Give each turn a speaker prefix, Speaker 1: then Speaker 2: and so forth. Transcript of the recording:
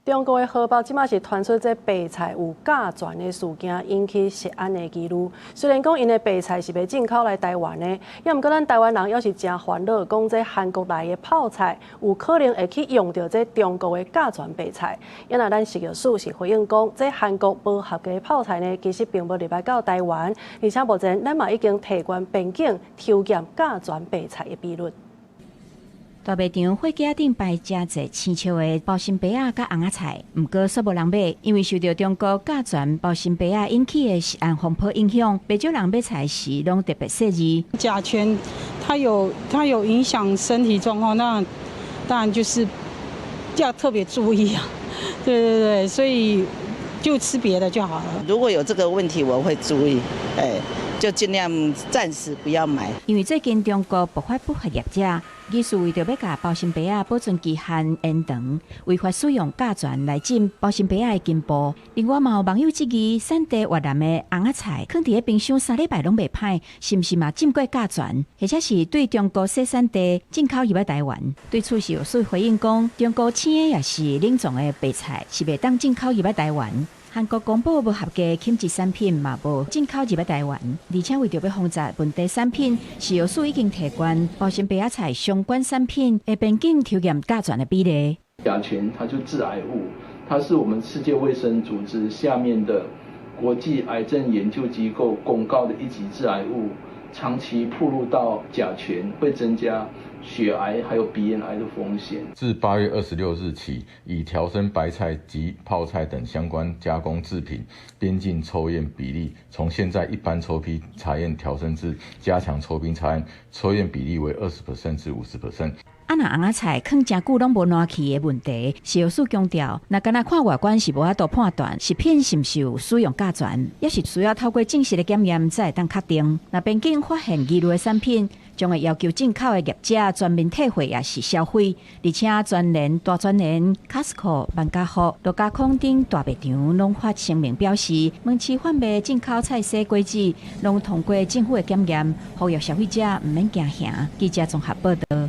Speaker 1: 中國的河北這馬是傳出這白菜有甲醛的事件，引起食安的疑慮。雖然講𪜶的白菜是袂進口來台灣的，也毋過咱台灣人猶是誠煩惱，講這韓國來的泡菜有可能會去用著這中國的甲醛白菜。啊若咱食藥署是回應講，這韓國無合格的泡菜呢，其實並無入來到台灣，而且目前咱嘛已經提懸邊境抽驗甲醛白菜的比率。
Speaker 2: 大賣場貨架頂擺誠濟青笑的包心白仔佮尪仔菜，毋過煞無人買，因為受著中國甲醛包心白仔引起的食安風波影響，袂少人買菜時攏特別細膩。
Speaker 3: 甲醛它有影響身體狀況，那當然就是要特別注意啊。對對對，所以就吃別的就好了。
Speaker 4: 如果有這個問題，我會注意，哎，就盡量暫時不要買。
Speaker 2: 因為最近中國爆發不法業者，疑似為著欲共包心白仔保存期限延長，違法使用甲醛來浸包心白仔的根部。另外嘛有網友質疑，產地越南的尪仔菜，囥佇咧冰箱3禮拜攏袂歹，是毋是嘛浸過甲醛？或者是對中國細產地進口入來台灣？對此食藥署回應講，中國青的抑是冷藏的白菜是袂當進口入來台灣。韓國公布無合格品質產品嘛無進口入來台灣，而且為著欲防範問題產品，食藥署已經提懸包心白仔菜相關產品的邊境抽驗甲醛的比例。
Speaker 5: 甲醛它就致癌物，它是我們世界衛生組織下面的國際癌症研究機構公告的一級致癌物，長期曝露到甲醛會增加血癌還有鼻咽癌的風險。
Speaker 6: 自8月26日起，已調升白菜及泡菜等相關加工製品邊境抽驗比例，從現在一般抽批查驗調升至加強抽批查驗，抽驗比例為20% 至50%。
Speaker 2: 啊，若尪仔菜囥誠久攏無爛去的問題，食藥署強調，若干焦看外觀是無法度判斷食品是毋是有使用甲醛，猶是需要透過正式的檢驗才會當確定。若邊境發現疑慮的產品，將會要求進口的業者全面退貨抑是銷毀，而且全聯、大全聯、Costco、萬家福、陸家空等大賣場攏發聲明表示，門市販賣進口菜蔬果子，攏通過政府的檢驗，呼籲消費者毋免驚嚇。記者綜合報導。